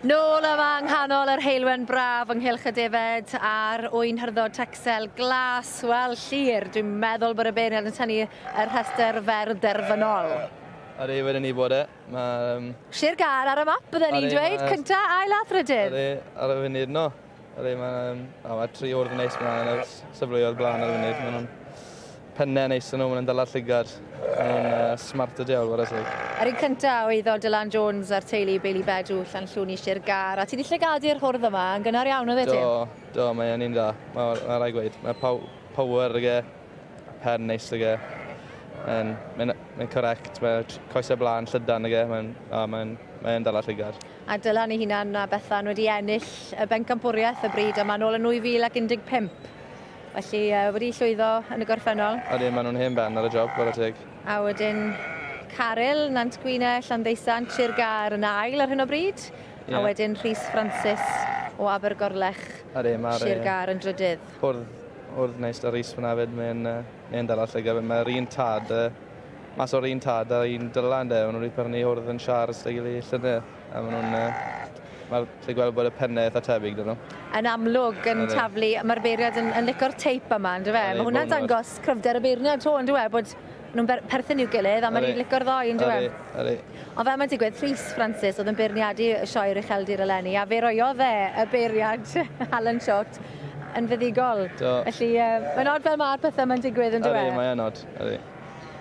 Nôl yma yng nghanol yr heulwen braf ynghylch y defaid a'r ŵyn hyrddod Texel glas. Wel, Llyr, dwi'n meddwl bod y beirniad yn tynnu y rhestr fer derfynol. Ydy, wedyn ni bod e. Mae... Um, Sir Gâr ar y map, bydden ni'n dweud. Cynta, ail a thrydydd. Ydy, ar y funud no. Ydy, mae um, oh, mae tri hwrdd neis fyna yn y safleoedd blaen ar y funud. Maen nhw'n pennau neis yn nhw, maen nhw'n dala llygad. Maen nhw'n smart y diawl, wara teg. Yr un cynta oedd o Dylan Jones a'r teulu Bailey Bedw, Llanllwni, Sir Gâr. A ti 'di llygadu'r hwrdd yma yn gynnar iawn, oeddet ti? Do, do, mae e'n un da. Mae ma rhaid gweud. Mae power ag e, pen neis ag e. Mae'n mae mae correct, mae coesau blaen llydan ag e, mae'n mae mae dala llygad. A Dylan ei hunan a Bethan wedi ennill y bencampwriaeth y bryd yma nôl yn 2015. Felly uh, wedi llwyddo yn y gorffennol. Ydy, maen nhw'n hen ben ar y job, chwarae teg. A wedyn Caryl, Nant Gwynau, Llanddeusant, Sir Gâr yn ail ar hyn o bryd. Yeah. A wedyn Rhys Francis o Abergorlech, Ydy, mae'r... Sir Gâr yn drydydd. Hwrdd, hwrdd neis da Rhys fyna fyd, mae'n uh, mae dal llygad. Mae'r un tad, uh, mas o'r un tad a'r un Dylan de, maen nhw wedi prynu hwrdd yn siars 'da'i gilydd llynedd, a maen nhw'n... Uh, Mae'r lle gweld bod y pennau eitha tebyg dyn nhw. Yn amlwg yn taflu, mae'r beirniad yn, yn lico'r teip yma, yn dyfe? Mae hwnna'n dangos cryfder y beirniad to, yn dywe? Bod nhw'n perthyn i'w gilydd a maen nhw'n lico'r ddoi, yn dywe? Ydy. Ond fel mae'n digwydd, Rhys Francis oedd yn beirniadu y sioe'r ucheldir eleni, a fe roiodd e y beirniad Alan Short yn fuddugol. Do. Felly, uh, mae'n od fel mae'r pethau mae'n digwydd, yn dywe? Ydy, mae'n od, ydy.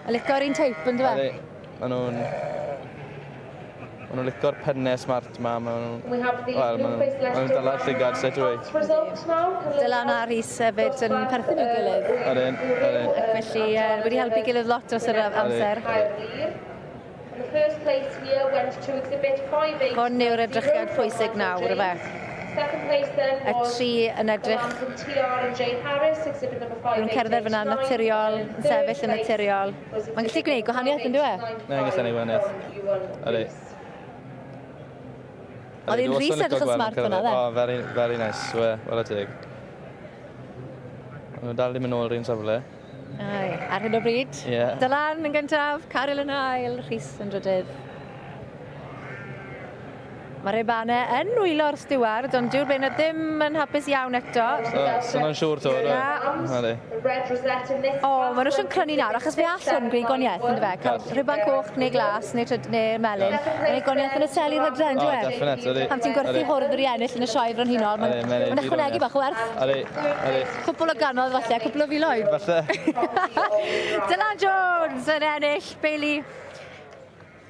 A lico'r un teip, yn dyfe? Ydy. Maen nhw'n... Maen nhw'n lico'r pennau smart ma. Maen nhw'n... Wel, maen nhw'n dala llygad straight away. Dylan a Rhys hefyd yn perthyn i'w gilydd. Ydyn, ydyn. Ac felly uh, wedi helpu gilydd lot dros yr amser. Hwn yw'r edrychiad pwysig nawr, yfe? Y tri yn edrych... Maen nhw'n cerdded fyna naturiol, yn sefyll yn naturiol. Mae'n gallu gwneud gwahaniaeth, yn dyw e? Mae'n gallu gwneud gwahaniaeth. Ydy. Oedd hi'n rhys edrych yn smart fyna, dde? Oh, very, very nice. We, wala teg. Maen nhw'n dal i mynd nôl i'r un safle. Ai, ar hyn o bryd. Yeah. Dylan yn gyntaf, Caryl yn ail, Rhys yn drydydd. Mae'r Ebane yn nwylo'r stiward, ond dyw'r Bernard ddim yn hapus iawn eto. So, so nhw'n siŵr to, Na. Na. O, maen nhw eisiau'n crynu nawr, achos fe all hwn gwneud gwaniaeth, ynddo fe? Cael rhuban coch neu glas neu, tryd, neu melyn. Neu gwaniaeth yn y sel i'r hydre, ynddo fe? O, definite, ydy. Pam ti'n gwerthu hwrdd wedi ennill yn y sioe frenhinol, mae'n ma ychwanegu bach o werth. Ydy, ydy. Cwpl o gannoedd falle, cwpl o filoedd. Falle. Dylan Jones yn ennill, Bailey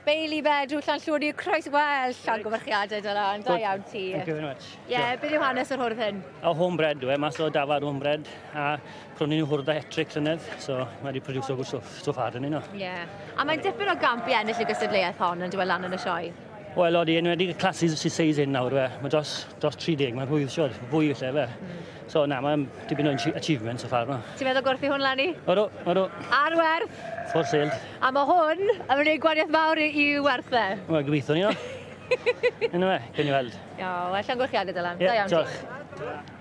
Bailey Bedw, Llanllwni, croes wel, llongyfarchiadau Dylan, da iawn ti. Thank you very much. Ie, yeah, beth yw hanes yr hwrdd hyn? O, homebred yw e, mas o dafad homebred, a prynu nhw hwrdd a hat-trick llynedd, so mae wedi produce o good stuff so far dyn ni no. Ie, yeah. A mae'n dipyn o gamp i ennill y gystadleuaeth hon yn dweud lan yn y sioe. Wel, odi, enwedig y classes sy'n seis hyn nawr, fe. Mae dros, dros 30, mae'n rhwydd siwr, fwy felly, fe. So, na, mae'n dipyn o achievement so far, no. Ti'n meddwl gwerthu hwn lani? Odw, odw. Ar werth? For sale. A mae hwn yn mynd i gwaniaeth mawr i, i werth e. Wel, gobeithio ni, no. Yna fe, gen i weld. O, wel, llongyfarchiadau Dylan. Ie, Da iawn diolch. ti.